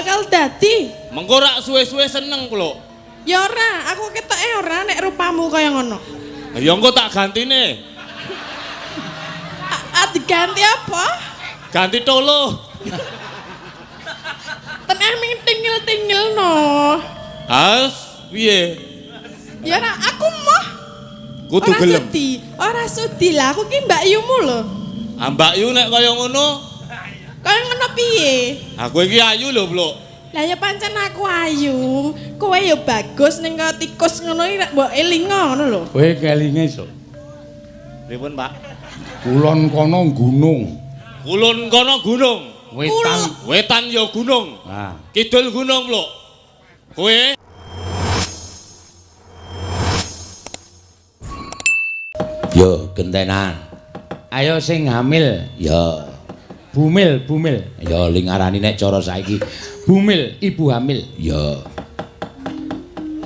Bakal dadi. Mengko rak suwe-suwe seneng kula. Ya ora, aku ketoke ora nek rupamu kaya ngono. Ya engko tak gantine. Diganti apa? Ganti tolo. Teneh ming tingil-tingil no. Has piye? Ya ora, aku moh. Kudu ora gelem. Sudi. Ora sudi lah, aku ki Mbak Yumu lho. Ah Mbak Yu nek kaya ngono, Kaya ngono piye? Aku iki ayu lho, Blok. Lah ya pancen aku ayu. Kowe ya bagus ning kaya tikus ngono iki nek mbok elingo ngono lho. Kowe kelinge iso. Pripun, Pak? Kulon kono gunung. Kulon kono gunung. Wetan. Wetan ya gunung. Nah. Kidul gunung, Blok. Kowe yo gentenan. Ayo sing hamil. Ya. Bumil, bumil. Ya ling arani nek cara saiki. Bumil, ibu hamil. Ya.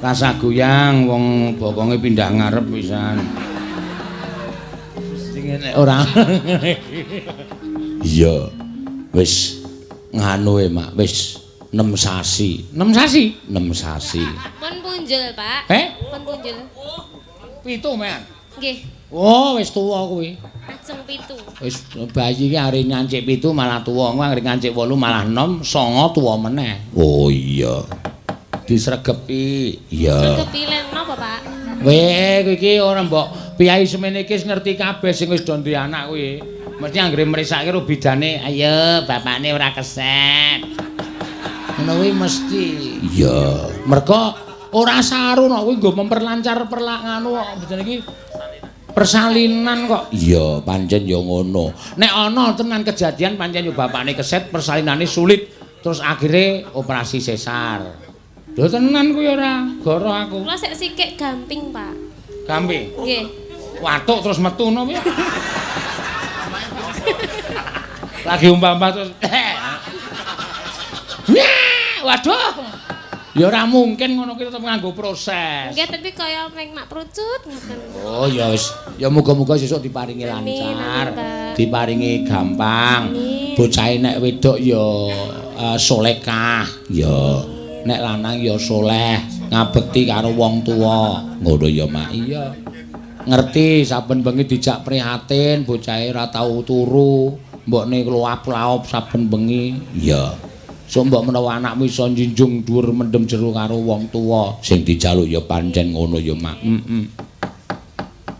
Rasa goyang wong bokonge pindah ngarep pisan. Sing nek ora. Iya. Wis nganu e, Mak, wis 6 sasi. 6 sasi? 6 sasi. Pun punjul, Pak. Eh? Pun punjul. 7, Men. Nggih. Oh, wis tuwa kuwi. Ajeng 7. Wis bayi iki arep ngancik 7 malah tuwa, engko arep ngancik 8 malah 6, 9 tuwa meneh. Oh iya. Disregepi. Iya. Sregepi len napa, Pak? Weh, kowe iki ora mbok piyai semene iki wis ngerti kabeh sing wis do duwe anak kuwi. Mesti anggere mresake ro bidane, ayo bapakne ora keset. Ngono kuwi mesti. Iya. Mergo ora saru nek kuwi nggo memperlancar nganu kok bidane iki. Persalinan kok. Iya, pancen ya ngono. Nek ana tenan kejadian pancen yo bapakne keset, persalinane sulit, terus akhire operasi sesar. Lho tenan kuwi ora, goro aku. Kula sik sikik gamping, Pak. Gamping? Nggih. Watuk terus metu ngono piye? Lagi umpama terus. Waduh. Ya ora mungkin ngono ki tetep nganggo proses. Nggih, tapi kaya meng mak prucut ngoten. Oh ya wis, ya muga-muga sesuk diparingi lancar, diparingi gampang. Bocahe nek wedok ya solekah, ya nek lanang ya soleh, ngabekti karo wong tuwa. Ngono ya, Mak. Iya. Ngerti saben bengi dijak prihatin, bocahe ora tau turu, mbokne kluap-laup saben bengi. Iya. Sok mbok menawa anakmu iso njinjung dhuwur mendem jero karo wong tuwa. Sing dijaluk ya pancen ngono ya, Mak. Heeh.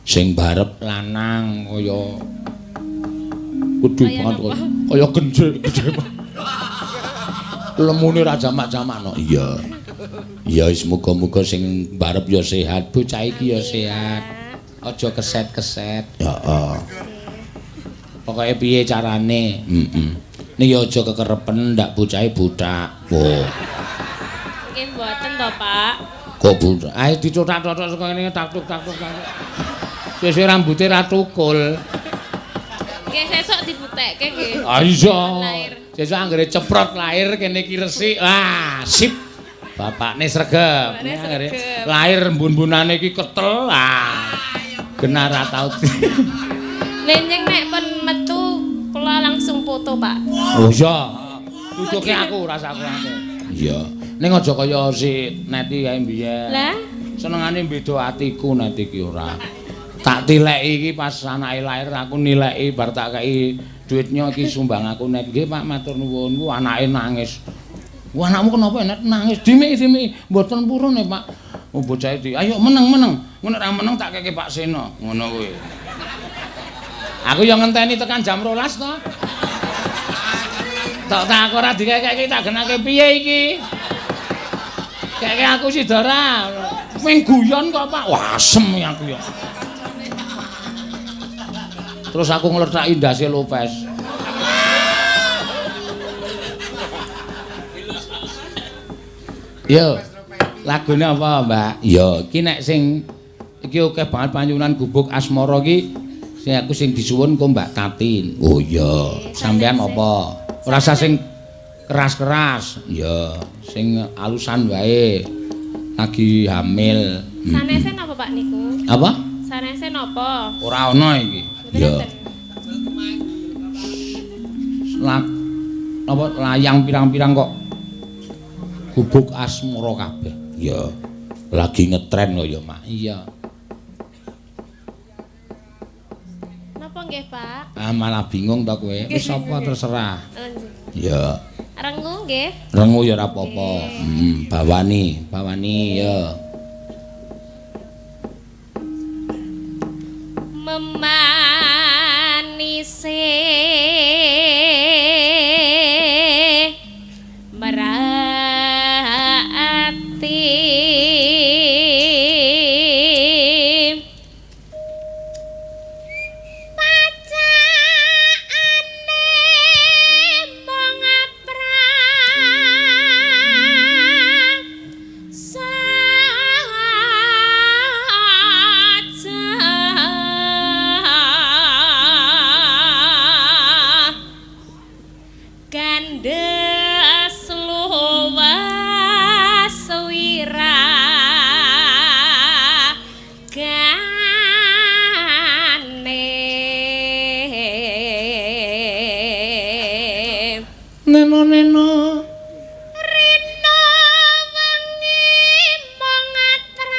Sing barep lanang kaya gedhe banget kaya genjek gedhe. Lemune ra jamak-jamakno. Iya. Ya wis muga-muga sing barep ya sehat, bocah iki ya sehat. Aja keset-keset. Heeh. Pokoke piye carane? Heeh. Ning ya aja kekerepen ndak bocahe buthak. Oh. Nggih mboten to, Pak. Kok buthak? Ayo dicothak-cothok saka ngene taktuk-taktuk. Suwe-suwe rambute ra tukul. Nggih sesuk dibutekke nggih. Ah iya. Sesuk anggere ceprot lahir kene iki resik. Wah, sip. Bapakne sregep. Anggere lahir mbun-mbunane iki ketel. Ah. Genah ra tau. Lenjeng nek pun metu kula langsung foto, Pak. Oh iya. Tutuke aku rasa aku ate. Iya. Ning aja kaya si Neti kae mbiyen. Lah, senengane beda atiku Neti ki ora. Tak tileki iki pas anake lahir aku nileki bar tak kei duitnya iki sumbang aku Net. Nggih Pak matur nuwun. Ku anake nangis. Wah anakmu kenapa Net nangis? Dimiki-dimiki mboten purun e Pak. Oh bocahe di ayo meneng-meneng. Ngono ora meneng tak keke Pak Seno. Ngono kuwi. Aku yo ngenteni tekan jam 12 to. Tok tak aku ora dikekeki tak genake piye iki? Keke aku sida ora. Ming guyon kok Pak. Wah asem aku yo. Terus aku nglethaki ndase Lopez. Yo. Lagune apa, Mbak? Yo, iki nek sing iki akeh banget panyuwunan gubuk asmara iki. Sing aku sing disuwun kok Mbak Tatin. Oh iya, sampean apa? Ora usah sing keras-keras. Iya, sing alusan wae. Lagi hamil. Sanese napa Pak niku? Apa? Sanese napa? Ora ana iki. Iya. Apa layang pirang-pirang kok Gubuk asmara kabeh. Ya. Lagi ngetren kok ya, Mak. Iya. Napa nggih, Pak? Ah, malah bingung to kowe. Wis apa terserah. Ya. Rengu nggih. Rengu ya ora apa-apa. Bawani, bawani ya. Memanise merati pacakane mung saja gandes luwas wiragane. Neno-neno Rina wengi mung atrapan.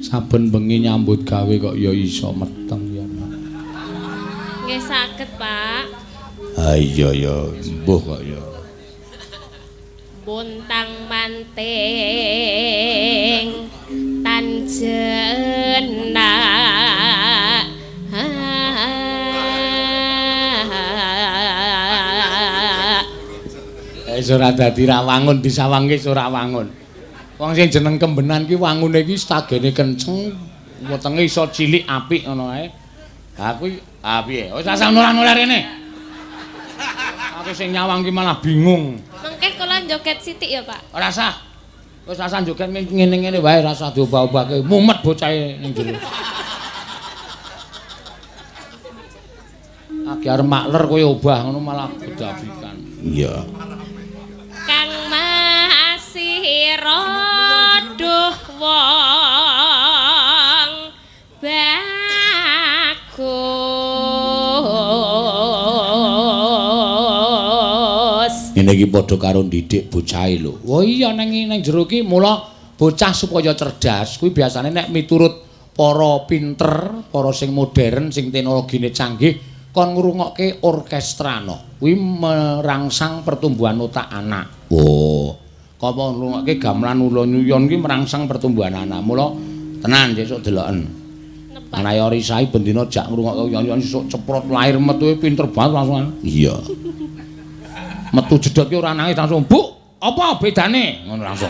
Saben bengi nyambut gawe kok ya iso meteng ya. Nggih saged, Pak. Ha iya ya, mbuh kok ya. Buntang manting tan jenak. Wis ora dadi ra wangun disawangke ora wangun. Wong sing jeneng kembenan ki wangune ki stagene kenceng, wetenge iso cilik apik ngono kae. Ha kuwi ah piye? Wis asal nolah-nolah rene. Aku sing nyawang ki malah bingung. Mengke kula joget sithik ya, Pak. Ora sah. Wis asal joget ngene-ngene wae ora usah diobah-obahke. Mumet bocahe ning jero. Agi arep makler kowe obah ngono malah bedabikan. Iya. Kang Mas duh wong bagus. Ngene iki padha karo ndidik bocahe lho. Oh iya nang jero iki mula bocah supaya cerdas kuwi biasane nek miturut para pinter, para sing modern, sing teknologine canggih kon ngrungokke orkestra no. Kuwi merangsang pertumbuhan otak anak. Oh. Apa ngrungokke gamelan ulon-uyon ki merangsang pertumbuhan anak. Mula tenan sesuk deloken. Anake Orisai bendina jak ngrungokke uyon-uyon sesuk ceprot lahir metuhe pinter banget langsung. Iya. Metu jedhot ki ora nangis langsung, "Bu, apa bedane?" Ngono langsung.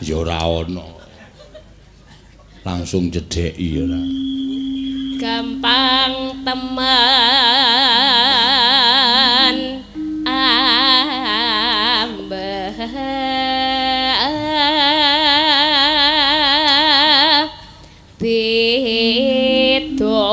Ya ora ono. Langsung jedheki ora. Gampang temen ambeh beda.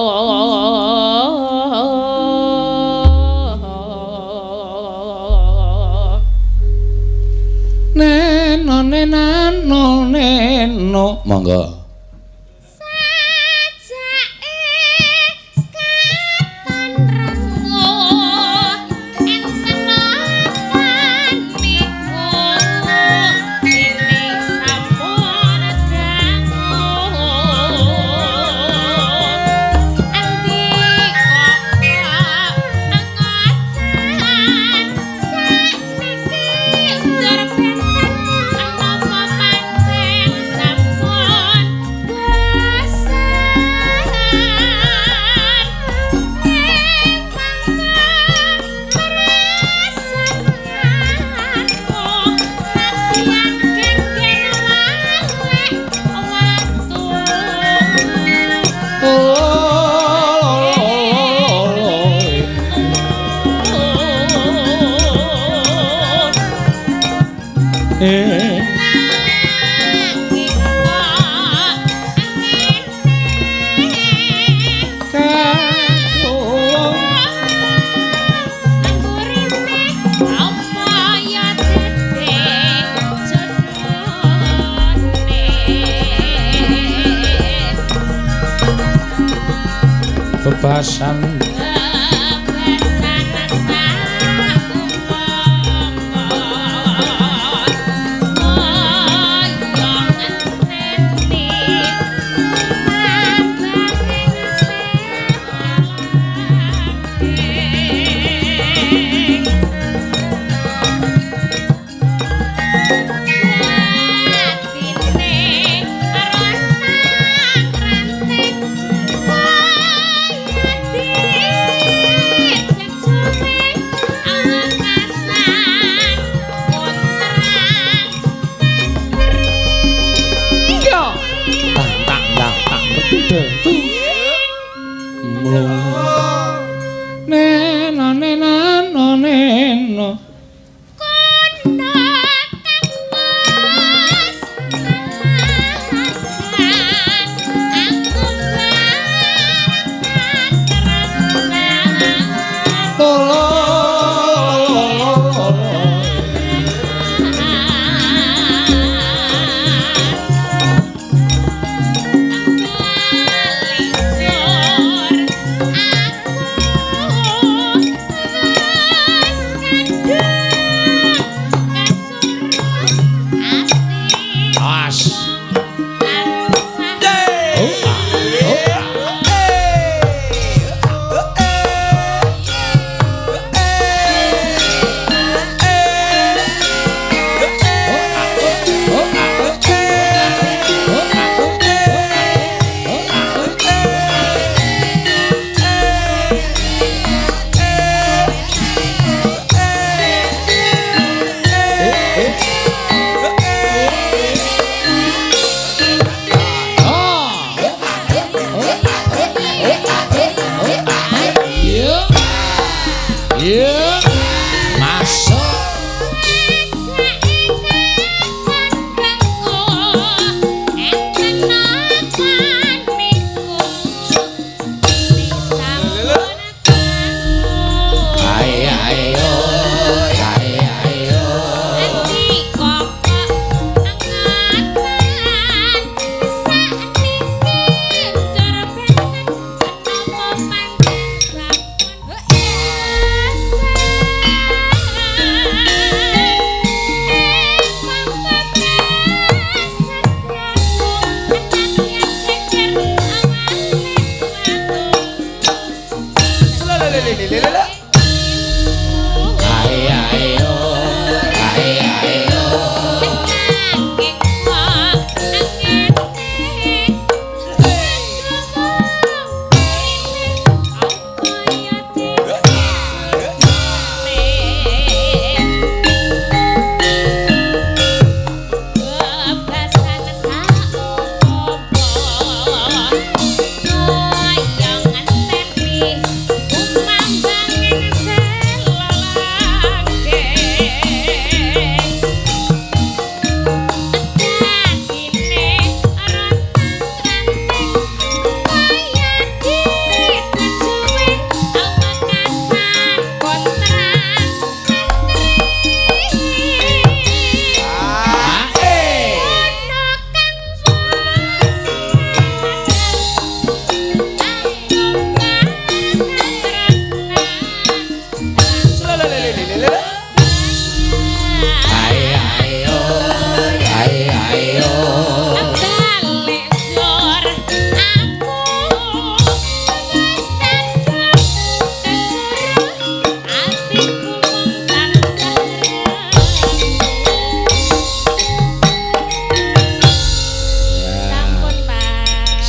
Neno neno neno monggo. Sampun Bebasan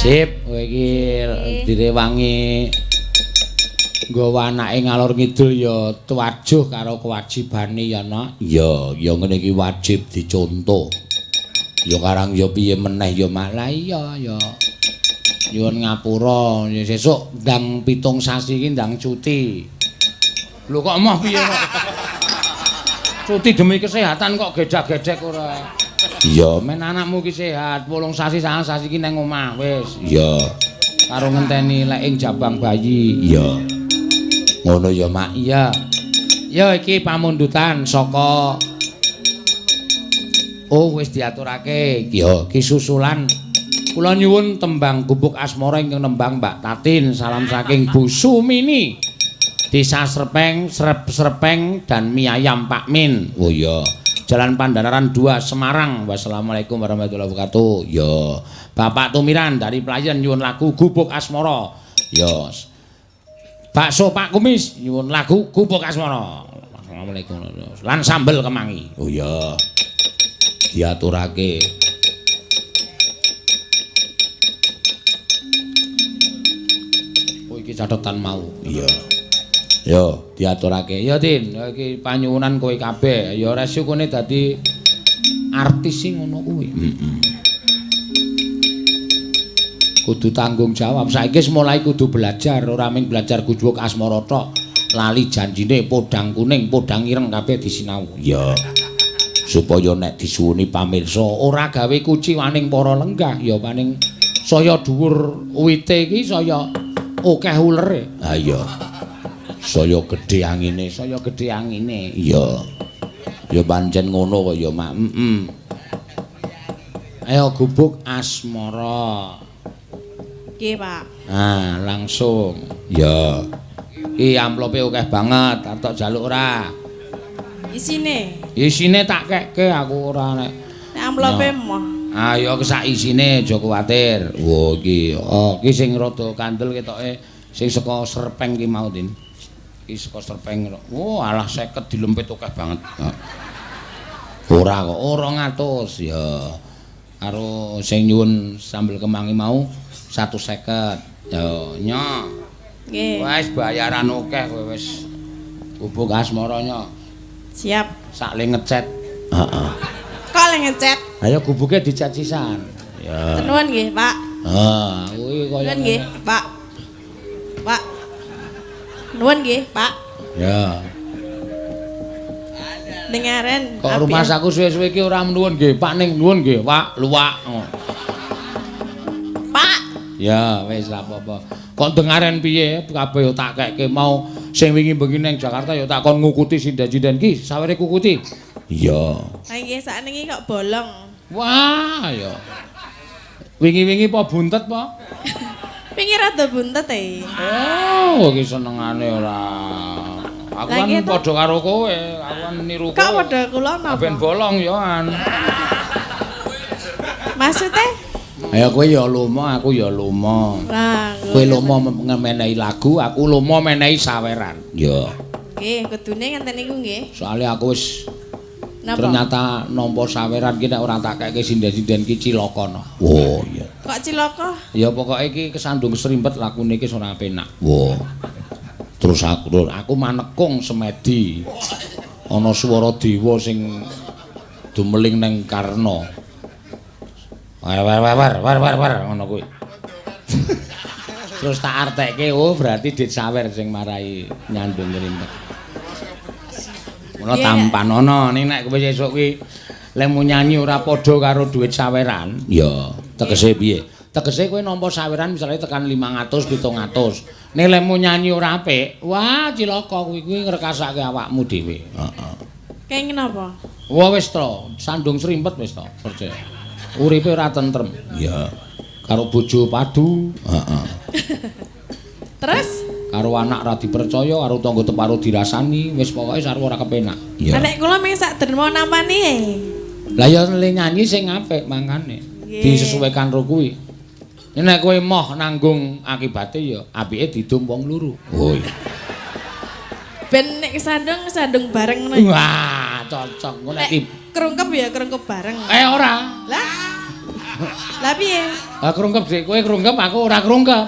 Sip, kowe iki direwangi nggawa anake ngalor ngidul ya tuwajuh karo kewajibane ya, Nak. Iya, ya ngene iki wajib dicontoh. Ya karang ya piye meneh ya malah iya ya. Nyuwun ngapura, ya sesuk ndang 7 sasi iki ndang cuti. Lho kok emoh piye kok? Cuti demi kesehatan kok gedhak-gedhek ora. Iya, men anakmu ki sehat, 8 sasi 9 sasi ki nang omah wis. Iya. Karo ngenteni lek ing jabang bayi. Iya. Ngono ya, Mak. Iya. Ya iki pamundutan saka oh wis diaturake. Ya, ki susulan Kula nyuwun tembang Gubuk Asmara ingkang nembang Mbak Tatin. Salam saking Bu Sumini. Desa Srepeng, Srep-Srepeng dan Mie Ayam Pak Min. Oh iya. Jalan Pandanaran 2 Semarang. Wassalamualaikum warahmatullahi wabarakatuh. Ya. Bapak Tumiran dari Playen nyuwun lagu Gubuk Asmara. Ya. Bakso Pak Kumis nyuwun lagu Gubuk Asmara. Assalamualaikum. Lan sambel kemangi. Oh iya. Diaturake. Oh iki catetan mau. Iya. Yo, diaturake. Ya Tin, iki panyuwunan kowe kabeh. Ya resikone dadi artis sing ngono kuwi. Heeh. Kudu tanggung jawab. Saiki wis mulai kudu belajar, ora mung belajar Gubuk Asmara tok. Lali janjine podang kuning, podang ireng kabeh disinau. Ya. Supaya nek disuwuni pamirsa ora gawe kuciwaning para lenggah, ya paning saya dhuwur wite iki saya akeh ulere. Ha iya. Saya gedhe angine, saya gedhe angine. Iya. Ya pancen ngono kok ya, Mak. Heeh. Ayo Gubuk Asmara. Nggih, Pak. Nah, langsung. Ya. Iki amplope akeh banget, arep tok jaluk ora? Isine. Isine tak kekke aku ora nek. Nek amplope moh. Ayo sak isine aja kuwatir. Wo iki, oh iki sing rada kandel ketoke sing saka Srepeng ki mau, Tin. Iki saka Srepeng. Oh, alah 50 dilempit akeh banget. Ora kok, 200 ya. Karo sing nyuwun sambel kemangi mau 150. Ya, nyo. Nggih. Wis bayaran akeh kowe wis. Gubuk Asmara nyo. Siap. Sak le ngecet. Heeh. Kok le ngecet? Ayo gubuke dicet sisan. Ya. Nuwun nggih, Pak. Ha, kuwi kaya nuwun nggih, Pak. Pak. Nuwun nggih, Pak. Ya. Dengaren. Kok rumah saku suwe-suwe iki ora nuwun nggih, Pak, ning nuwun nggih, Pak, luwak. Pak. Ya, wis ra apa-apa. Kok dengaren piye? Kabeh yo tak kekke mau sing wingi bengi ning Jakarta ya tak kon ngukuti sinden-sinden ki, sawere kukuti. Iya. Ha nggih sakniki kok bolong. Wah, ya. Wingi-wingi apa buntet apa? Wingi rada buntet e. Oh, iki senengane ora. Aku kan padha karo kowe, aku kan niru kowe. Kok padha kula napa? Ben bolong ya an. Maksude? Ayo kowe ya lomo, aku ya lomo. Lah, kowe lomo menehi lagu, aku lomo menehi saweran. Ya. Nggih, kudune ngenten niku nggih. Soale aku wis ternyata nampa saweran ki nek ora tak keke sinden-sinden ki cilaka no. Oh iya. Kok cilaka? Ya pokoke iki kesandung serimpet lakune iki ora penak. Wah. Terus aku manekung semedi. Ana swara dewa sing dumeling nang karna. War war war war war war ngono kuwi. Terus tak artekke, oh berarti dit sawer sing marai nyandung ngrimpet. Mula tampanono ning nek kowe sesuk kuwi lemu nyanyi ora padha karo dhuwit saweran, ya tegese piye? Tegese kowe nampa saweran misale tekan 500 700. Nek lemu nyanyi ora apik, wah cilaka kuwi kuwi ngrekasake awakmu dhewe. Heeh. Kenging napa? Wah wis to, sandung srimpet wis to, percaya. Uripe ora tentrem. Iya. Karo bojo padu. Heeh. Terus? Karo anak ra dipercaya, karo tangga teparo dirasani, wis pokoke sarwa ora kepenak. Iya. Nek kula mung sak derma nampani e. Lah ya le nyanyi sing apik mangkane. Disesuaikan ro kuwi. Nek kowe moh nanggung akibate ya apike didum wong loro. Oh iya. Ben nek sandung sandung bareng ngono. Wah, cocok. Ngono nek krungkep ya krungkep bareng. Eh ora. Lah. Lah piye? Lah krungkep dik kowe krungkep aku ora krungkep.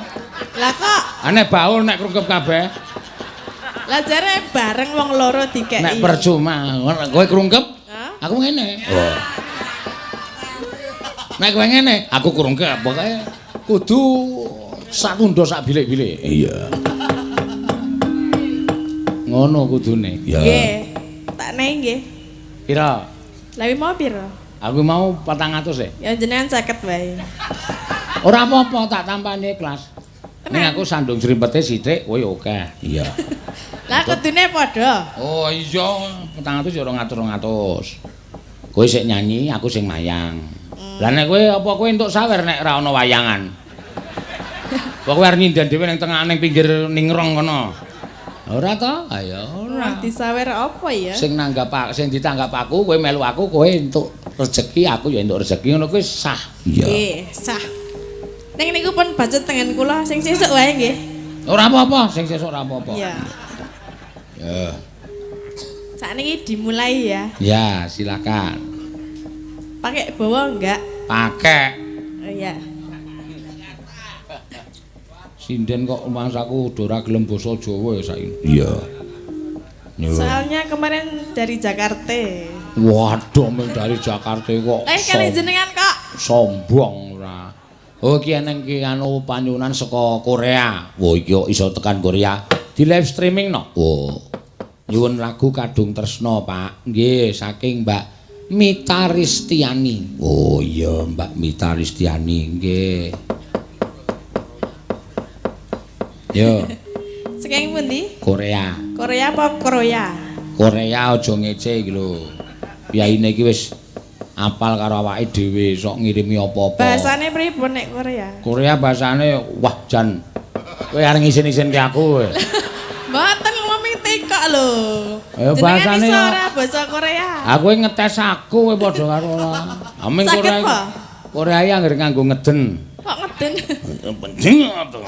Lah kok? Ane baul nek krungkep kabeh. Lah jare bareng wong loro dikeki. Nek percuma, kowe krungkep, aku ngene. Oh. Nek kowe ngene, aku krungkep. Pokoke kudu satunda sak bilik-bilik. Iya. Ngono kudune. Ya. Nggih. Tak nehi nggih. Pira? Lah mau pira? Aku mau 400 e. Ya jenengan 50 wae. Ora apa-apa, tak tampani ikhlas. Ning aku sandung srimpete sithik, kowe akeh. Iya. Lah kudune padha. Oh iya, 400 ya 200-200. Kowe sik nyanyi, aku sing mayang. Lah nek kowe apa kowe entuk sawer nek ora ana wayangan? Apa kowe arep nyinden dhewe ning tengah ning pinggir ningrong kono? Ora to? Ayo ora. Disawer apa ya? Sing nanggap sing ditanggap aku, kowe melu aku, kowe entuk rezeki, aku ya entuk rezeki, ngono kuwi sah. Iya. Nggih, sah. Ning niku pun bacut tengen kula sing sesuk wae nggih. Ora apa-apa, sing sesuk ora apa-apa. Iya. Ya. Sakniki dimulai ya. Ya, silakan. Pakai bawa enggak? Pakai. Oh iya. Sinden kok mangsaku udah ora gelem basa Jawa ya saiki. Iya. Soalnya kemarin dari Jakarta. Waduh, men dari Jakarta kok. Kali jenengan kok sombong ora. Oh iki eneng ki anu panyuwunan saka Korea. Wah iki kok iso tekan Korea. Di live streaming no. Oh. Nyuwun lagu Kadung Tresno, Pak. Nggih, saking Mbak Mita Ristiani. Oh iya, Mbak Mita Ristiani, nggih. Yo. Saking pundi? Korea. Korea apa Korea? Korea aja ngece iki lho. Piyaine iki wis apal karo awake dhewe, sok ngirimi apa-apa. Bahasane pripun nek Korea? Korea bahasane wah jan. Kowe arep ngisin-isinke aku kowe. Mboten ngomong tekok lho. Ayo bahasane iso ora basa Korea. Aku ngetes aku kowe padha karo ora. Aming Korea. Korea iki anggere nganggo ngeden. Kok ngeden? Penting to.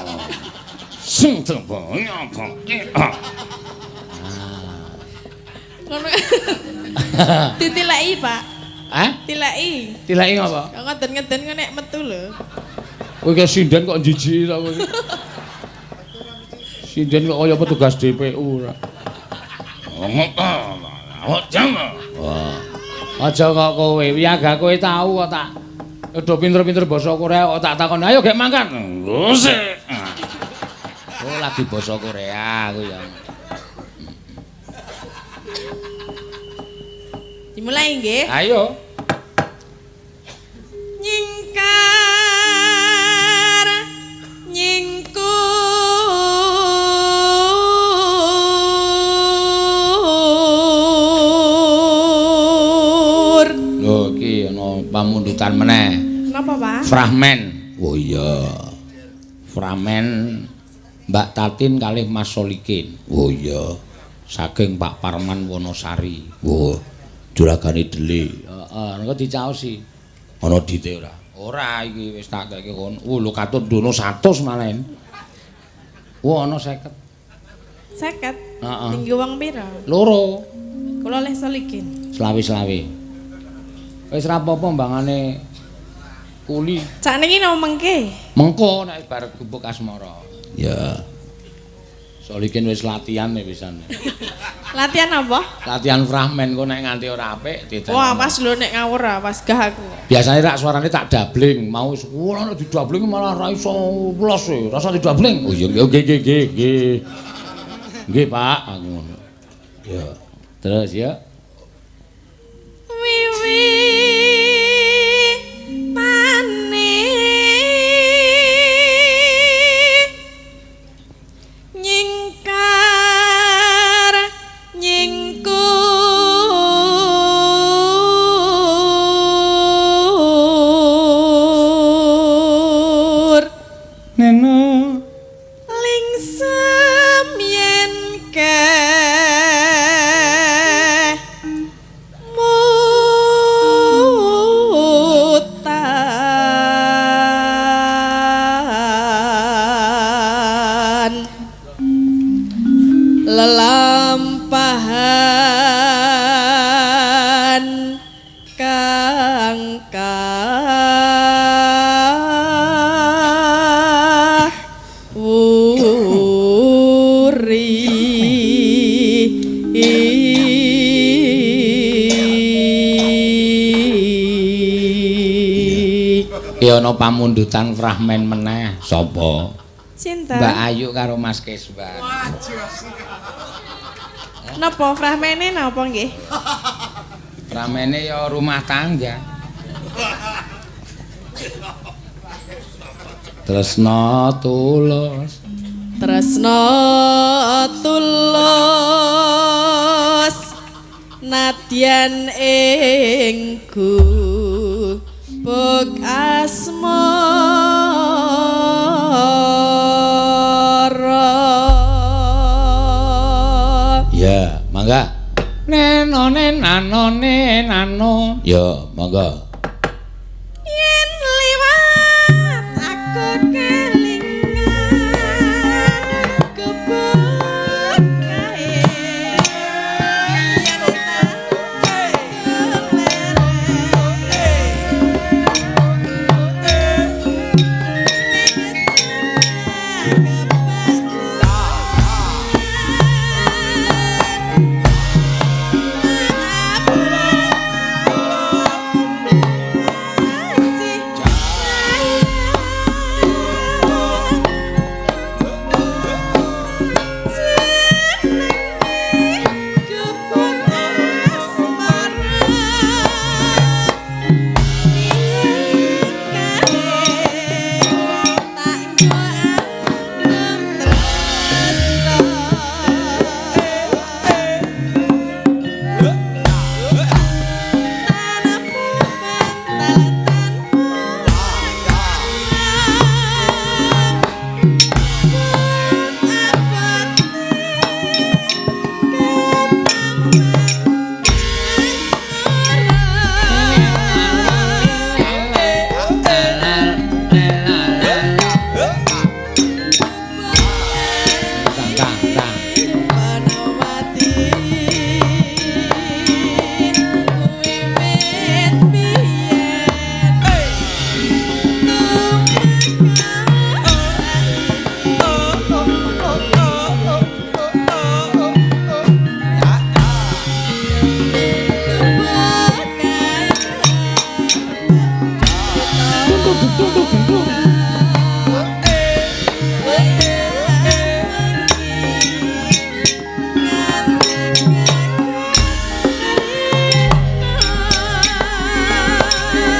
Sing tebang apa? Ngono. Ditileki, Pak. Hah? Tileki. Tileki ngapa? Kok ngeden-ngeden kok nek metu lho. Kowe ki sinden kok jijiki ta kowe. Sinden kok kaya petugas DPU ora. Wah. Aja kok kowe, wiyaga kowe tau kok tak udah pinter-pinter basa Korea kok tak takon, ayo gek mangkat. Sik. Oh lagi basa Korea aku ya. Dimulai nggih. Ayo. Nyingkar nyingkur Lho iki ana pamundutan meneh. Napa, Pak? Fragmen. Oh iya. Fragmen Mbak Tatin kalih Mas Solikin. Oh iya. Saking Pak Parman Wonosari. Oh, juragane dhele. Heeh, engko dicaosi. Ana dite ora? Ora iki wis tak keke kono. Lho katut ndono 100 malah. Wah, ana 50. 50? Heeh. Tinggi wong pira? Loro. Kula leh Solikin. Selawe-selawe. Wis ra apa-apa mbangane kuli. Sakniki napa mengke? Mengko nek bar gubuk asmara. Ya. Solikin wis latihan nek pisan. Latihan apa? Latihan fragmen kok nek nganti ora apik didani. Wah, pas lho nek ngawur pas gah aku. Biasane rak suarane tak doubling, mau wis ora nek didobling malah ra iso los e, rasa didobling. Oh iya nggih nggih nggih nggih. Nggih, Pak, aku ngono. Ya. Terus ya. Lelampahan kang kawuri. Ki ana pamundutan fragmen meneh. Sapa? Sinten? Mbak Ayu karo Mas Keswan. Napa fragmene napa nggih? Fragmene ya rumah tangga. Tresna tulus. Tresna tulus nadyan ing Gebuk asmara. Ya, mangga. Neno nano nano. Ya, mangga. Yen liwat aku kelingan gebuk kae. Yen tak Tang tang tang. Panawati wiwit biyen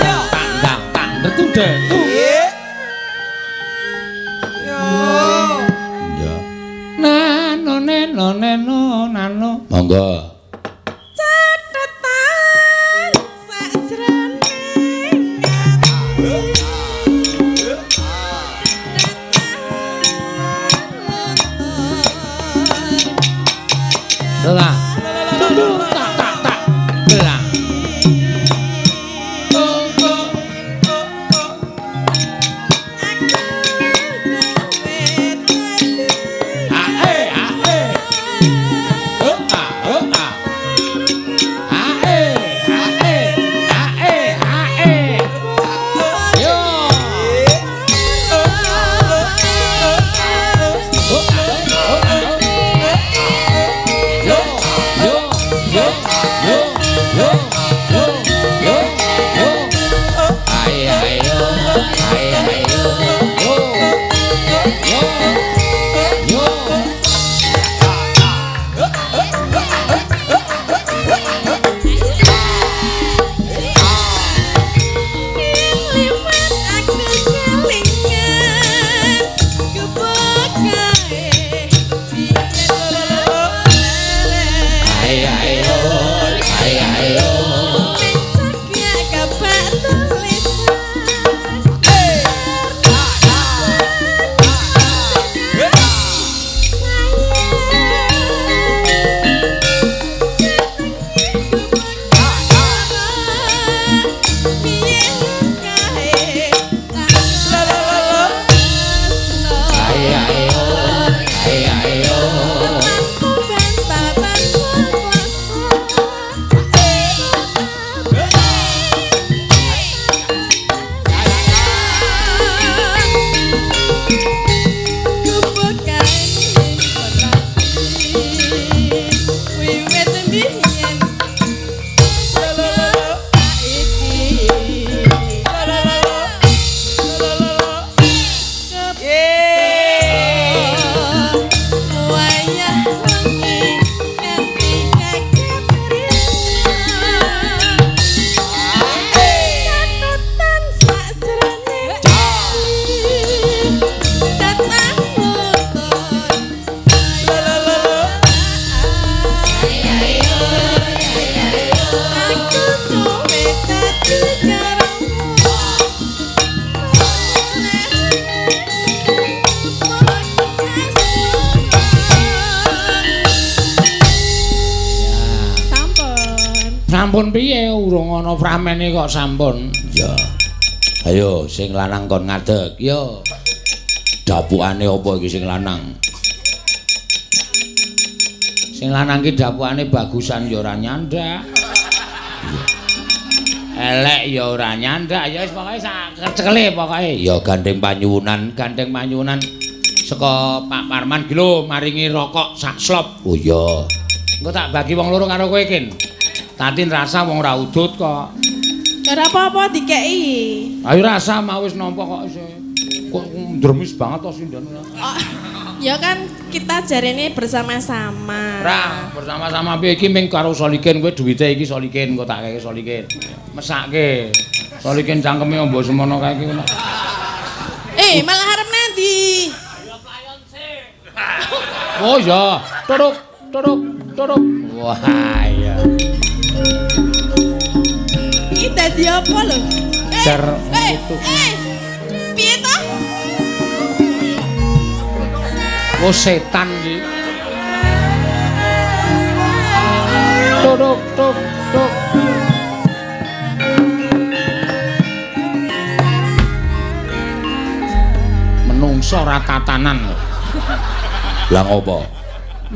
Tang tang tang. Detu detu. Ya. Nano neno neno nano. Monggo. Catetan sajroning ati. Lah. Tak tak tak. Belang. Ae ae. Oh ah oh ah. Ae ae ae ae. Yo. Oh ah oh ah. Yo yo yo yo yo yo yo yo. Ae ae yo ae ae yo yo yo yo. Liwat aku kelingan gebuk kae Ae ae yo ae ae yo. Mencak kabak tulisan. Sampun piye urung ana framene kok sampun. Ya. Ayo sing lanang kon ngadeg. Yo. Dapukane apa iki sing lanang? Sing lanang ki dapukane bagusan ya ora nyandak. Iya. Elek ya ora nyandak. Ya wis pokoke sak cekele pokoke. Ya gandeng panyuwunan, gandeng panyuwunan saka Pak Parman ki lho maringi rokok sak slop. Oh iya. Engko tak bagi wong loro karo kowe, Kin. Tatin rasa wong ora udut kok. Ora apa-apa dikeki. Ayo rasa mau wis nampa kok isih. Kok ndremis banget to sinden. Oh, ya kan kita jarene bersama-sama. Ora, bersama-sama piye iki ming karo Solikin kowe duwite iki Solikin engko tak keke Solikin. Mesake. Solikin cangkeme ombo semono kae iki. Eh, malah arep nanti. Ayo playon sik. Oh iya, turuk turuk turuk. Wah iya. Iki dadi apa lho? Jar piye to? Oh setan iki. Turuk tuk tuk. Menungso ora tatanan lho. Lah ngopo?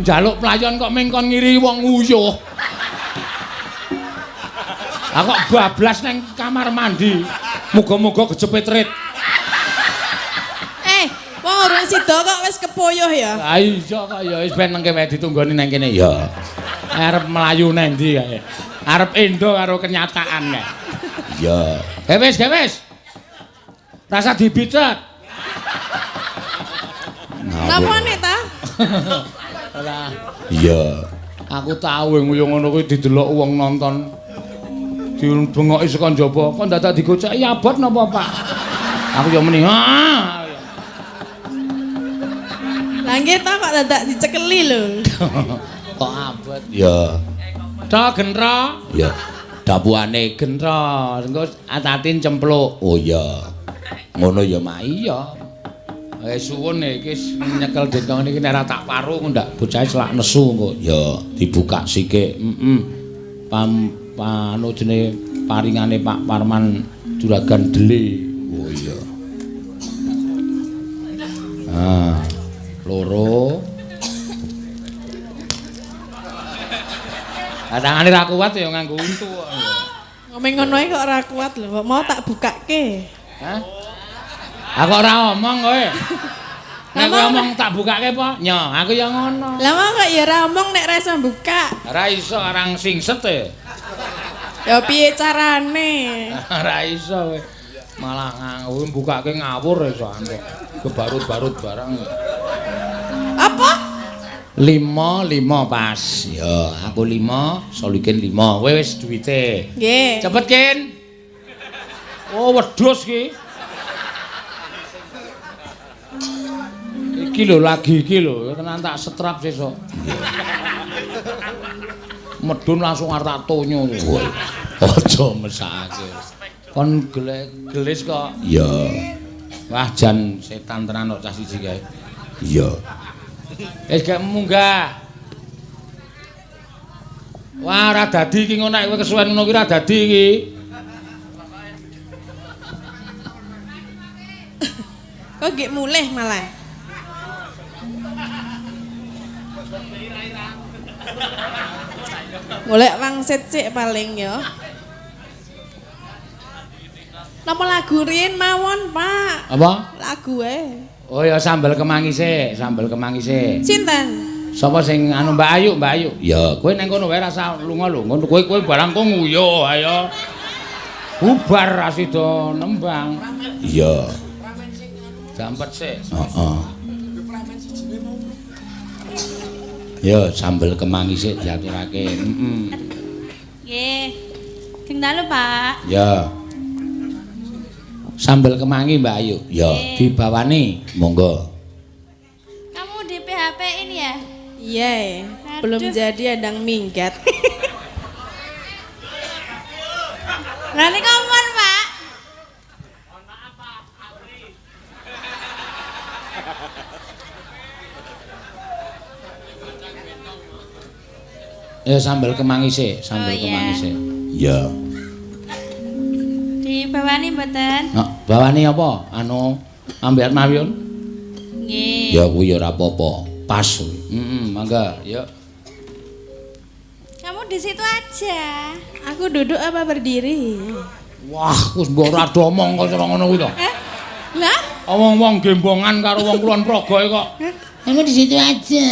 Njaluk playon kok ming kon ngiri wong nguyuh. Aku kok bablas nang kamar mandi. Muga-muga kejepit rit. Wong urung sida kok wis kepoyoh ya. Ha iya kok ya wis ben nengke wae ditunggoni nang kene ya. Arep mlayu nang ndi kae. Arep endo karo kenyataan kae. Iya. Wis, wis. Rasa dibicet. Napane ta? Ora. Iya. Aku tau nguyuh ngono kuwi didelok wong nonton. Dibengoki saka njaba, kok dadak digoceki abot napa, Pak? Aku ya meni, ha. Lah nggih ta kok dadak dicekeli lho. Kok abot? Ya. Ta gentra? Ya. Dapukane gentra, engko Tatin cempluk. Oh iya. Ngono ya, Mak. Iya. Eh suwun iki nyekel dentong niki nek ora tak paru ndak bocahe selak nesu engko. Ya, dibuka sikik. Heeh. Panu jenenge paringane Pak Parman Juragan Dele. Oh iya. Ah, loro. Ah, tangane ra kuat ya nganggo untu kok. Ngomong ngono ae kok ora kuat lho, kok mau tak bukake. Hah? Aku ora omong kowe. Nek kowe omong tak bukake apa? Nyo, aku ya ngono. Lah mau kok ya ora omong nek ra iso buka. Ora iso arang singset e. Ya piye carane? Ora iso kowe. Malah nganggo bukake ngawur iso antuk. Kebarut-barut barang. Apa? 5 5 pas. Ya, aku 5, Solikin 5. Kowe wis duwite. Nggih. Cepet, Kin. Oh, wedhus ki. Iki lho lagi iki lho, tenan tak setrap sesuk. Medun langsung arep tak tonyo. Aja mesake. Kon gelis kok. Iya. Wah jan setan tenan kok cah siji kae. Iya. Wis gak munggah. Wah ora dadi iki ngono nek kowe kesuwen ngono ki ora dadi iki. Kok gek mulih malah. Golek wangsit sik paling ya. Napa lagu riyin mawon, Pak? Apa? Lagu ae. Oh ya sambel kemangi sik, sambel kemangi sik. Sinten? Sapa sing anu Mbak Ayu, Mbak Ayu? Ya, kowe nang kono wae rasa lunga lho. Ngono kowe kowe barang kok nguyuh ayo. Bubar ra sida nembang. Iya. Jampet sik. Heeh. Ya sambel kemangi sik diaturake. Heeh. Nggih. Sing dalu, Pak. Ya. Sambel kemangi Mbak Ayu. Ya, dibawani. Monggo. Kamu di PHP ini ya? Iya. Belum jadi andang minggat. Lah niku ampun, Pak. Mohon maaf, Pak. Antri. Ya sambel kemangi sik, sambel kemangi sik. Ya. Dibawani mboten? Nah, bawani apa? Anu ambekan mawon. Nggih. Ya kuwi ya ora apa-apa. Pas. Heeh, mangga, yuk. Kamu di situ aja. Aku duduk apa berdiri? Wah, wis mbok ora do omong kok cara ngono kuwi to. Lah, Omong wong gembongan karo wong Kulon Progo kok. Kamu di situ aja.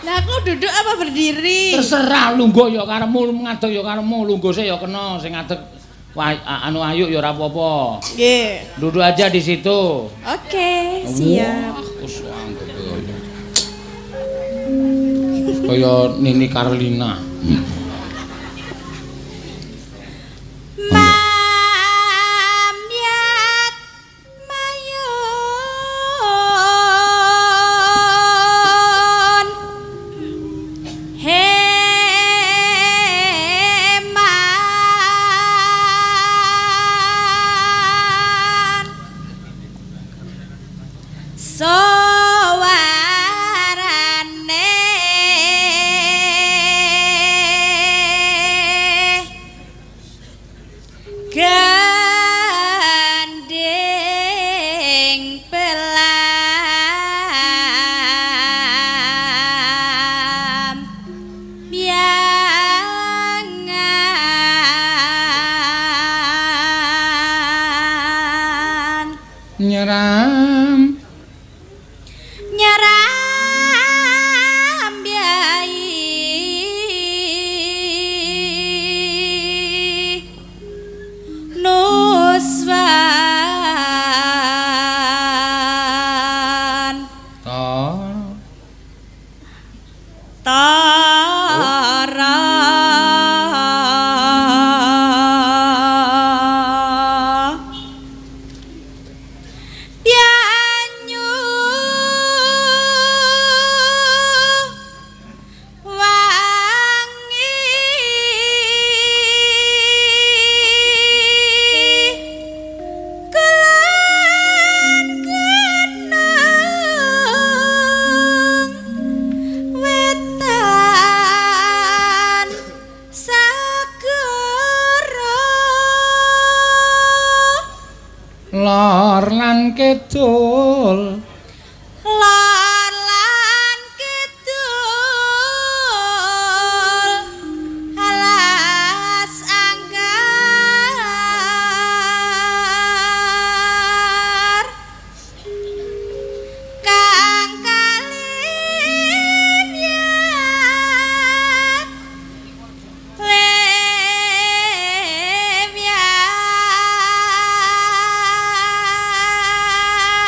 Lah aku duduk apa berdiri? Terserah lungguh ya karepmu, ngadeg ya karepmu, lungguh sik ya kena sing ngadeg anu ayu ya ora apa-apa. Nggih. Duduk aja di situ. Oke, siap. Wah, wis anggep kaya. Kaya Nini Karlina. Mamyat mayun heman suarane gandeng pelam biangan Nyeram. nyeram biai nuswan Tor. tara banyu wangi kelan kenang wetan segara Lor lan kidul. Lor lan kidul alas anggar kang kalimyat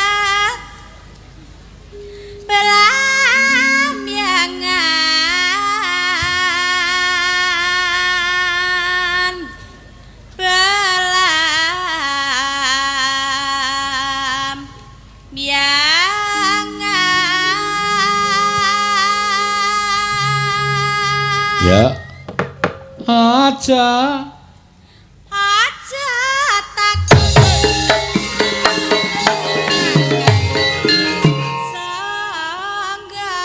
lemyat pelamyangan pelamyangan Ya. Aja. aja takut sangga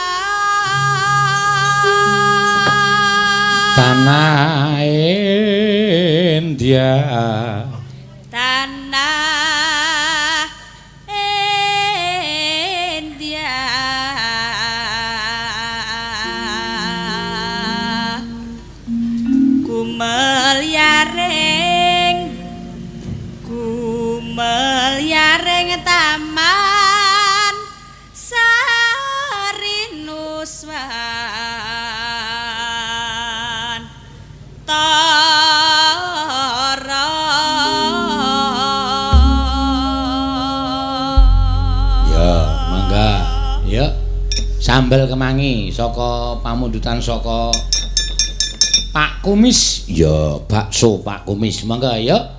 Tanah India. tanah India kumelyaring kumelyaring taman sarinuswan tara. Ya, mangga. Ya. Sambel kemangi saka pamundutan saka Pak Kumis. Ya, bakso Pak Kumis. Mangga ya.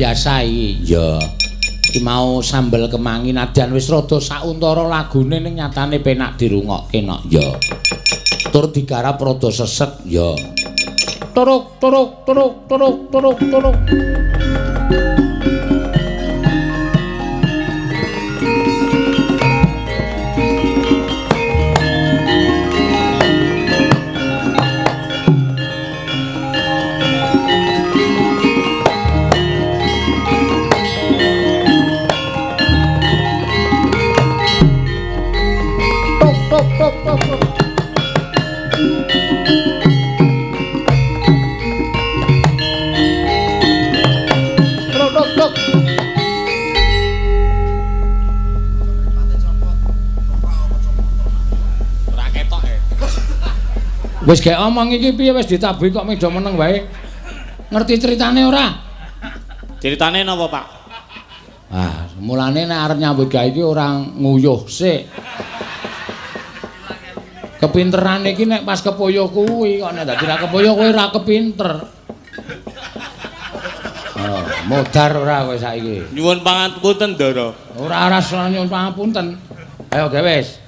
biasa iki. Ya. Iki mau sambel kemangi nadyan wis rada sauntara lagune ning nyatane penak dirungokke nok. Ya. Tur digarap rada sesek. Ya. Turuk turuk turuk turuk turuk turuk. Wis gek omong iki piye wis ditabuhi kok medo meneng wae. Ngerti ceritane ora? Ceritane napa, Pak? Ah, mulane nek arep nyambut gawe iki ora nguyuh sik. Kepinteran iki nek pas kepoyo kuwi kok nek dadi ra kepoyo kowe ora kepinter. Oh, modar ora kowe saiki. Nyuwun pangapunten, Ndara. Ora ora nyuwun pangapunten. Ayo gawe wis.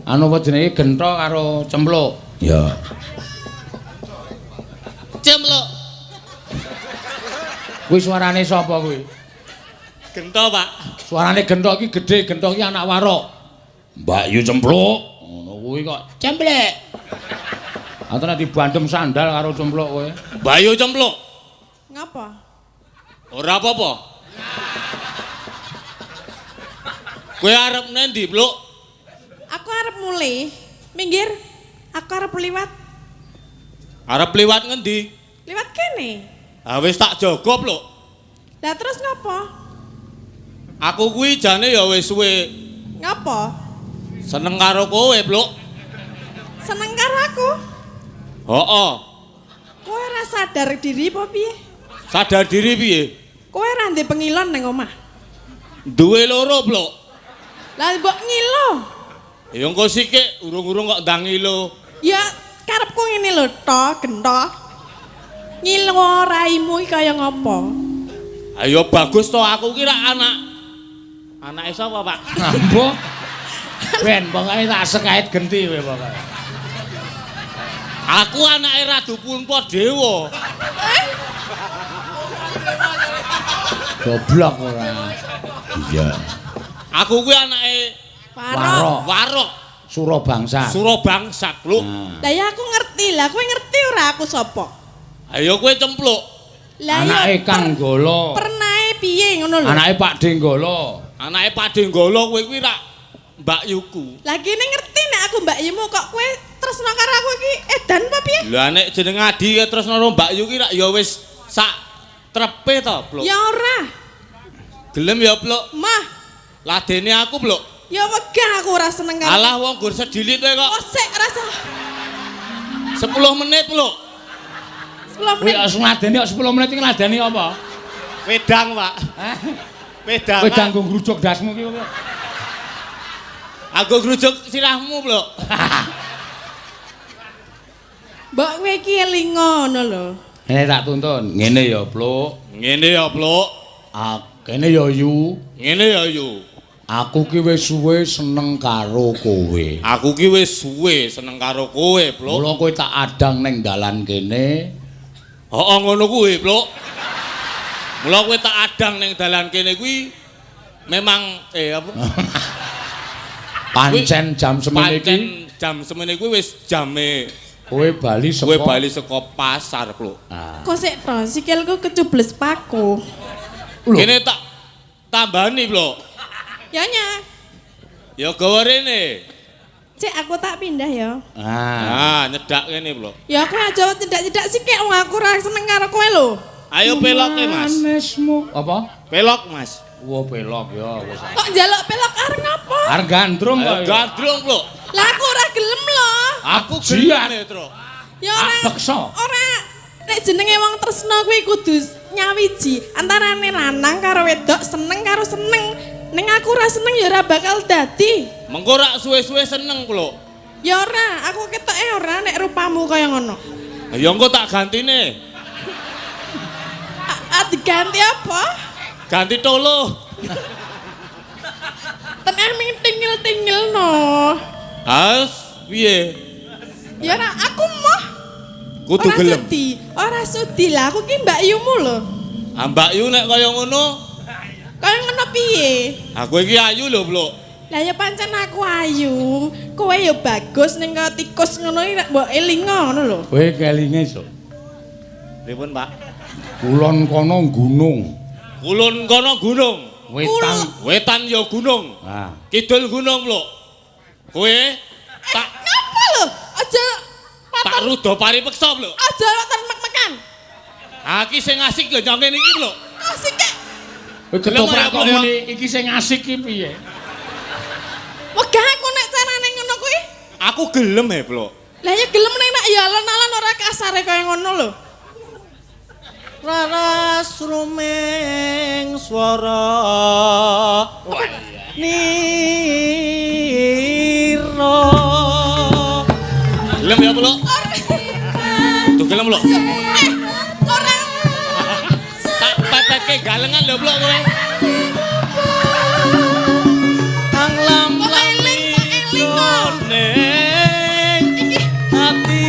Anu apa jenenge gentho karo cempluk. Ya. Cempluk. Kuwi suarane sapa kuwi? Gentho, Pak. Suarane gentho iki gedhe, gentho iki anak warok. Mbak Yu cempluk. Ngono kuwi kok cemplek. Atau nek dibandem sandal karo cempluk kowe. Mbak Yu cempluk. Ngapa? Ora apa-apa. Kowe arep nendi, Pluk? Aku arep mulih. Minggir. Aku arep liwat. Arep liwat ngendi? Liwat kene. Ah wis tak jaga, Pluk. Lah terus ngapa? Aku kuwi jane ya wis suwe. Ngapa? Seneng karo kowe, Pluk. Seneng karo aku? Heeh. Kowe ora sadar diri apa piye? Sadar diri piye? Kowe ora ndek pengilon nang omah. Duwe loro, Pluk. Lah mbok ngilo. Ya engko sikik urung-urung kok ndang ngilo. Ya karepku ngene lho, to, gentho. Ngilo raimu iki kaya ngopo? Ayo bagus to aku ki rak anak. Anake sapa, Pak? Ambo. Ben pokoke tak sekait genti kowe pokoke. Aku anake Ratu Puntadewa. Goblok ora. Iya. Aku kuwi anake Warok. Warok. Surabangsa. Surabangsa, Pluk. Lah ya aku ngerti. Lah kowe ngerti ora aku sapa? Ayo kowe cempluk. Lah ya anake Kang Golo. Pernae piye ngono lho? Anake Pak Denggolo. Anake Pak Denggolo kowe kuwi rak Mbak Yuku. Lah kene ngerti nek aku Mbak Yumu kok kowe tresno karo aku iki edan apa piye? Lah nek jeneng Adi tresno karo Mbak Yu ki rak ya wis sak trepe to, Pluk. Ya ora. Gelem ya, Pluk. Mah. Ladene aku, Pluk. Ya wegah aku ora seneng karo. Alah wong gur sedilit kowe kok. Oh sik rasa 10 menit, Pluk. 10 menit. Kuwi ngladeni kok 10 menit iki ngladeni apa? Wedang, Pak. Hah? Wedang. Wedang nggo ngrujuk dasmu ki kok. Aku ngrujuk sirahmu, Pluk. Mbok kowe iki eling ngono lho. Ngene tak tuntun. Ngene ya, Pluk. Ngene ya, Pluk. Ah, kene ya, Yu. Ngene ya, Yu. Aku ki wis suwe seneng karo kowe. Aku ki wis suwe seneng karo kowe, Pluk. Mula kowe tak adang ning dalan kene. Heeh, ngono kuwi, Pluk. Mula kowe tak adang ning dalan kene kuwi memang apa? Pancen jam semene iki. Pancen jam semene kuwi wis jame kowe bali saka kowe bali saka pasar, Pluk. Ah. Kok sik to sikilku kecubles paku. Kene tak tambani, Pluk. Ya nya. Ya gawa rene. Cek aku tak pindah ya. Ah, nyedak kene, Pluk. Ya aku aja nyedak-nyedak sikik wong aku ora seneng karo kowe lho. Ayo peloke, Mas. Manismu. Apa? Pelok, Mas. Wah, pelok ya wis. Kok njaluk pelok arep ngapa? Arep gandrung kok. Gandrung, Pluk. Lah aku ora gelem lho. Aku gelem, Tru. Ya ora. Peksa. Ora. Nek jenenge wong tresna kuwi kudu nyawiji antarane lanang karo wedok, seneng karo seneng. Ning aku ora seneng ya ora bakal dadi. Mengko rak suwe-suwe seneng, Pluk. Ya ora, aku ketoke ora nek rupamu kaya ngono. Ya engko tak gantine. Diganti apa? Ganti tolo. Teneh ming tingil-tingil no. As piye? Ya ora aku moh. Kudu ora gelem. Sudi. Ora sudi lah aku ki Mbak Yumu lho. Ah Mbak Yu nek kaya ngono, Kaya ngono piye? aku iki ayu lho, Blok. Lah ya pancen aku ayu. Kowe ya bagus ning kaya tikus ngono iki nek mbok elingo ngono lho. Kowe kelinge, Sok. Pripun, Pak? Kulon kono gunung. Kulon kono gunung. Wetan. Wetan ya gunung. Ah. Kidul gunung, Blok. Kowe tak Ngapa lho? Aja tak rudo paripeksa, Blok. Aja rotan mek-mekan. Ha iki sing asik lho nyong kene iki, Blok. Asik kek. Kowe ketoprak kok Gelem ya, muni iki sing asik iki piye? Wegah aku nek carane ngono kuwi. Aku gelem he, Blok. Lah ya gelem nek nek ya alon-alon ora kasare kaya ngono lho. Raras rumeng swara nira. Gelem ya, Blok? Tuh gelem, Blok. Ora Tak pepetke galengan lho, Blok kowe. Ang lam Kok eling, kok eling kok. ning Iki ati.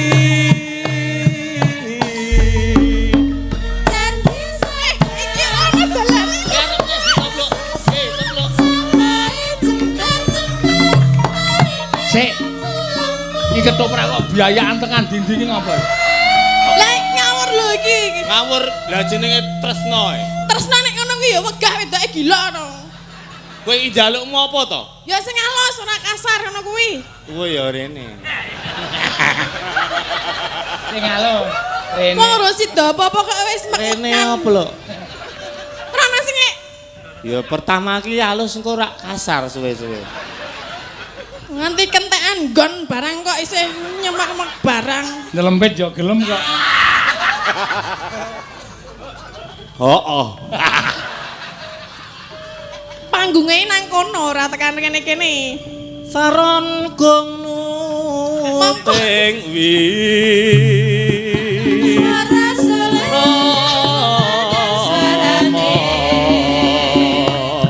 Iki ana dalane. Blok. Eh, Blok. Sik. Iki ketoprak kok biayaan tekan dinding iki ngapa? Lah ngawur lho iki. Ngawur lah jenenge tresno e. Tresna nek ngono kuwi ya wegah wedoke gila no. Kowe iki njalukmu apa to? Ya sing alus ora kasar ngono kuwi. Kowe ya rene. Sing alus. Rene. Wong ora sida apa-apa kok wis Rene mek-mekan. apa lho? Ora ana sing Ya pertama ki alus engko ora kasar suwe-suwe. nganti kentekan nggon barang kok isih nyemak-nyemak barang. Nyelempit ya gelem kok. Heeh. Panggunge nang kono ora tekan kene-kene. Saron gong Ting wi.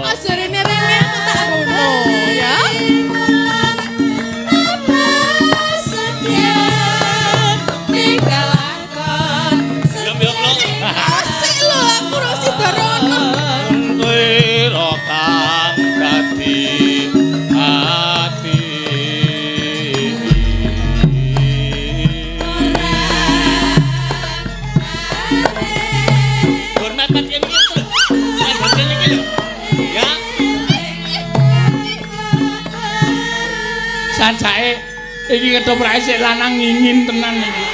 Aja rene-rene aku tak rono ya. Gelem ya, Blok. Asik lho aku ora sida rono. Kowe kang dadi ati. Gur mepet kene iki lho. Mepet kene iki lho. Ya. Sancake iki ketoprake sik lanang ngingin tenan iki.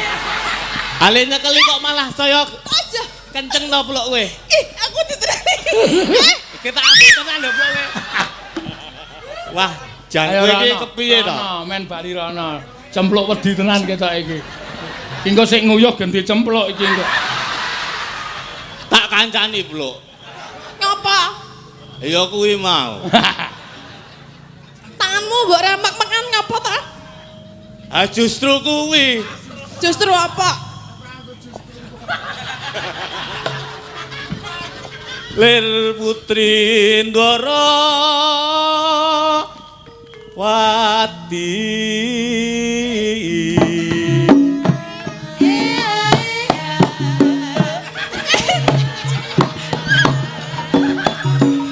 Ale nyekeli kok malah saya Aja. kenceng to, Blok kowe. Ih, aku diterani. Kita ambil tenan lho, Blok kowe. Wah, jan kowe iki kepiye to? Rono, men bali rono. Cempluk wedi tenan ketok iki. Engko sik nguyuh ganti cempluk iki engko. Tak kancani, Blok. Ngopo? Ya kuwi mau. Tanganmu mbok remek-mekan ngopo ta? Ah justru kuwi. Justru apa? Lir putri Ndara Wati.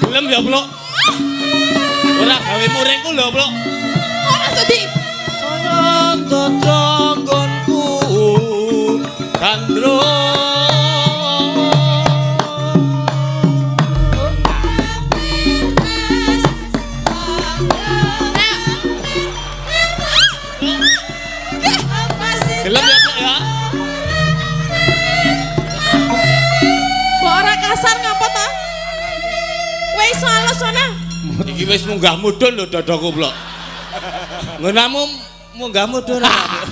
Gelem ya, Blok. Ora gawe muringku lho, Blok. Ora sudi. Saya dodong nggonku Gandrung. Gelem ya, Blok ya. Mbok ora kasar ngopo ta? Wis alus ana. Iki wis munggah mudhun lho dadaku, Blok. Nggonamu munggah mudhun ora, Blok?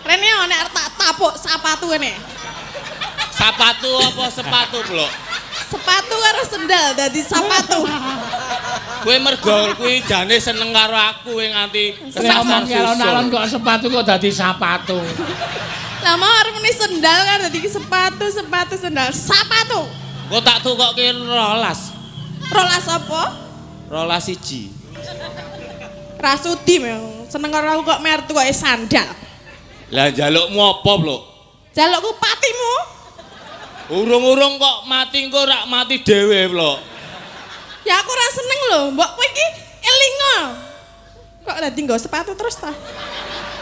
Rene nek arep tak tapuk sapatu kene. Sapatu apa sepatu, Blok? Sepatu karo sendal dadi sapatu. Kowe mergo kuwi jane seneng karo aku kowe nganti Nek omong kesasar alon-alon susul. kok sepatu kok dadi sapatu. Lah mau arep muni sendal kan dadi sepatu, sepatu sendal, sepatu. Kok tak tukokke 12. 12 apa? 12 1. Rasudi memang. Seneng karo aku kok mer tukoke sandal. Lah njalukmu apa, Blok? Jalukku patimu. Urung-urung kok mati engko rak mati dhewe, Blok. Ya aku ora seneng lho, mbok kowe iki elingo. Kok dadi nggo sepatu terus ta?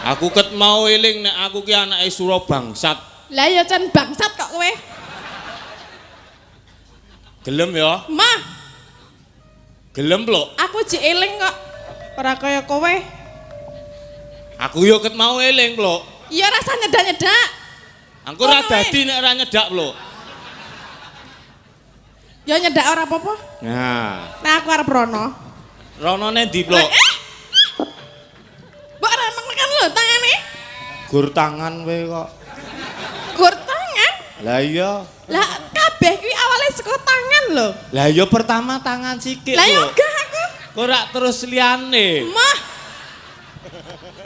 Aku ket mau eling nek aku ki anake Surabangsat. Lah ya can bangsat kok kowe. Gelem ya? Mah, Gelem, Blok. aku jek eling kok. Ora kaya kowe. Aku yo ket mau eling, Blok. Iya rasa nyedak-nyedak. Aku ora Ngono dadi nek ora nyedak, Blok. Ya nyedak ora apa-apa. Nah, Nah aku arep rono. ronone ndi, Blok? Mbok ora makan lho tangane. Gur tangan kowe kok. Gur tangan. Lah iya. Lah kabeh kuwi awale saka tangan lho. Lah iya pertama tangan sikik, Lah ya Blok. gah aku. Kok rak terus liyane. Mah,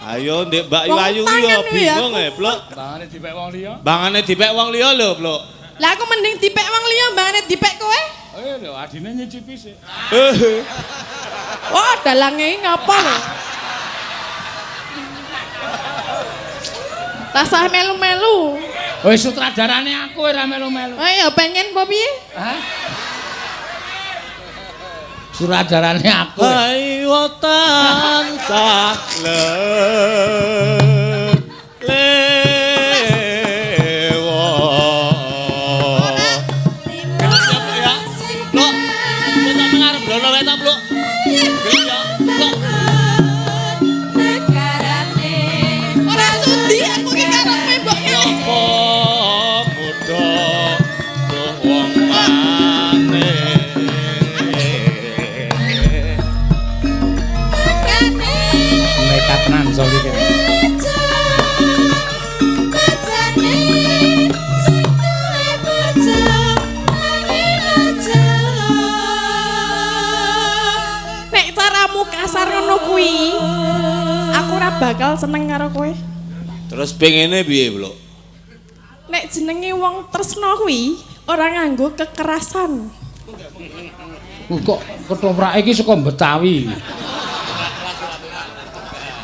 Ayo ndek Mbak Wong Ayu ku ya tangan kuwi ya, bingung aku. e, Blok. Bangane dipek wong liya. Bangane dipek wong liya lho, Blok. Lah aku mending dipek wong liya mbangane dipek kowe. Eh lho adine nyicipi sik. Wah, dalange iki ngapa lho? Rasah melu-melu. Wis sutradarane aku ora melu-melu. Oh ya pengen apa piye? Hah? Sutradarane aku. Ayo tansah lewo. Gelem ya, Blok ya. Blok, kowe tak mengarep blono wae ta, Blok. Gelem ya, Blok. Ora sudi aku ki karepe mbok ngene. Apa muda wong maneh. Nekat tenan so iki. Nek caramu kasar ngono kuwi, aku ora bakal seneng karo kowe. Terus pengene piye, Blok? Nek jenenge wong tresno kuwi ora nganggo kekerasan. Kok ketoprake iki saka Betawi.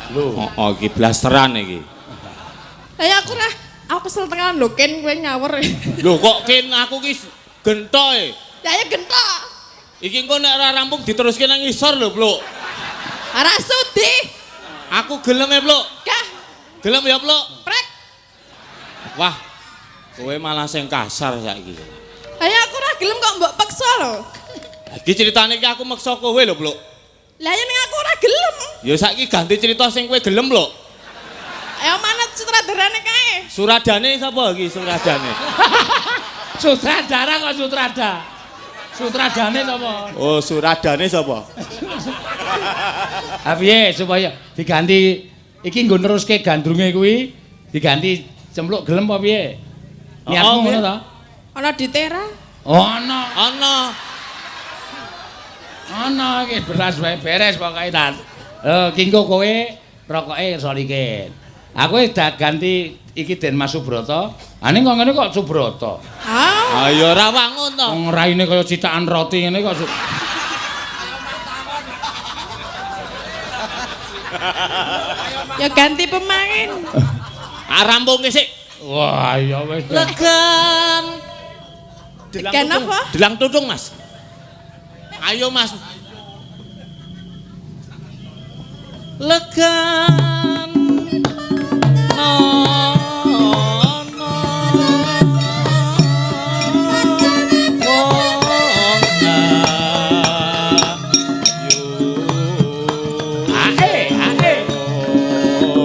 Lho, oh, iki blasteran iki. Lah ya aku ora aku kesel tenan lho Ken kowe ngawur. Lho kok Ken aku ki gentoe. Ya ya gentok. Iki engko nek ora rampung diteruske nang ngisor lho, Blok. Ora sudi. Aku gelem e, Blok. Gah, Gelem ya, Blok. prek. Wah. Kowe malah sing kasar saiki. Lah ya aku ora gelem kok mbok peksa lho. Iki ceritane iki aku meksa kowe lho, Blok. Lah ya ning aku ora gelem. Ya saiki ganti cerita sing kowe gelem, Blok. Ayo manut sutradarane kae. Suradane sapa iki suradane? Sutradara kok sutrada. Sutradane sapa? Oh, suradane sapa? Ha piye supaya diganti iki nggo neruske gandrunge kuwi diganti cempluk gelem apa piye? Niatmu Oh, ngono ta? Ana ditera. Oh ana. Ana. Ana iki beras wae beres pokoke ta. Eh ki engko kowe rokoke solikin. Aku wis dah ganti iki Den Mas Subroto. Ah ning kok ngene kok Subroto. Ah, Ayo ora wangun to. Wong raine kaya citakan roti ngene kok ya ganti pemain. Ah rampung sik. Wah, ya wis. Legan Delang Legan tutung. apa? Delang tutung, Mas. Ayo, Mas. legan nono wong ayu. Ae, ae.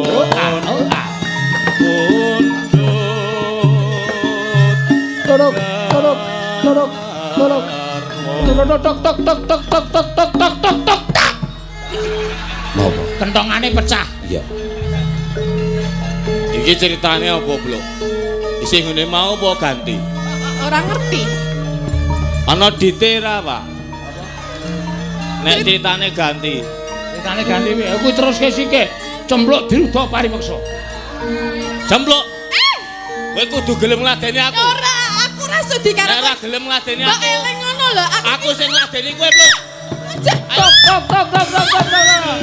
Oh, ah, oh, ah. Pundhut Torok, torok, torok, torok. Torok tok tok tok tok tok tok tok tok tok tok tak. Napa? Kentongane pecah. Iya. Iki ceritane apa, Blok? Isih ngene mau apa ganti? Ora ngerti. Ana ditera, Pak. Nek ceritane ganti. Ceritane ganti piye? Kuwi teruske sike. Cempluk dirudha paripeksa. Cempluk. Kowe kudu gelem ngladeni aku. Ora, aku ora sudi karo Nek ora kowe. gelem ngladeni Mbok aku. eling ngono lho, aku Aku sing ngladeni kowe, Pluk. aja. Stop, stop, stop, stop, stop, stop, stop.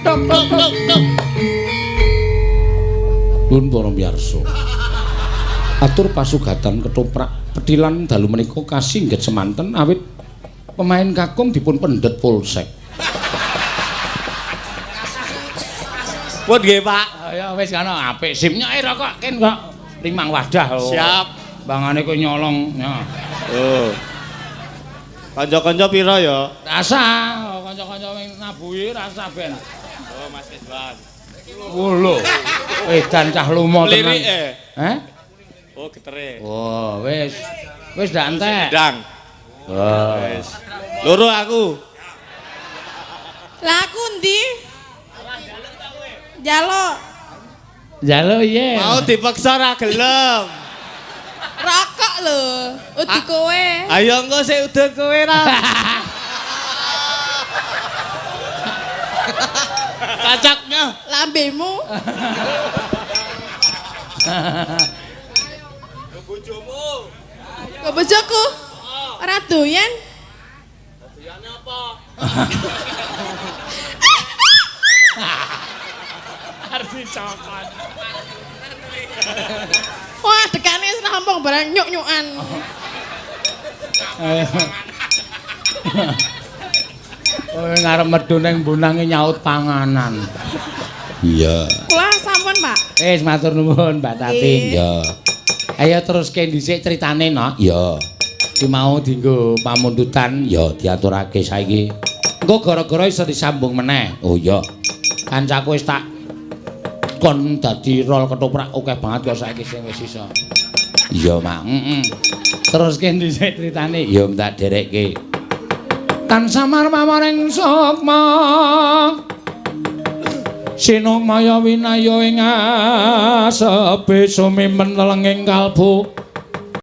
Tok, tok, Tuk, tuk. Nuwun para miyarsa. Atur pasugatan ketoprak petilan dalu menika kasingget semanten awit pemain kakung dipun pendhet polsek. Pun nggih, Pak. Ya wis kono apik sip nyoke rokok ken kok limang wadah. Oh. Siap. Bangane kowe nyolong. Ya. Oh. Kanca-kanca pira ya? Rasa kanca-kanca sing nabuhi rasa ben. Oh, Mas Ridwan. Oh lho. Edan cah lumo tenan. Lirik eh. Heh? Oh, getere. Oh, wis. Wis ndak entek. Ndang. Oh. Wis. Loro aku. Lah aku endi? Njaluk Njaluk piye? Mau dipaksa ra gelem. rokok lho. Udu kowe. Ayo engko sik udut kowe ra. Kacaknya. Lambemu. Bojomu. Kok bojoku? Ora doyan. Doyane apa? Arep dicokot. Wah, dekane wis rampung barang nyuk-nyukan. Oh, ngarep medun ning bonange nyaut panganan. Iya. Kula sampun, Pak. Wis matur nuwun Mbak Tatin. Iya. Ayo teruske dhisik critane, no. Iya. Ki mau dienggo pamundutan ya diaturake saiki. Engko gara-gara iso disambung meneh. Oh iya. Kancaku wis tak kon dadi rol ketoprak akeh banget kok saiki sing wis iso. Iya, Mak. Heeh. Teruske dhisik critane. Ya tak derekke. Tan samar mamoring sukma. Sinumaya winaya ing asepe sumimen lenging kalbu.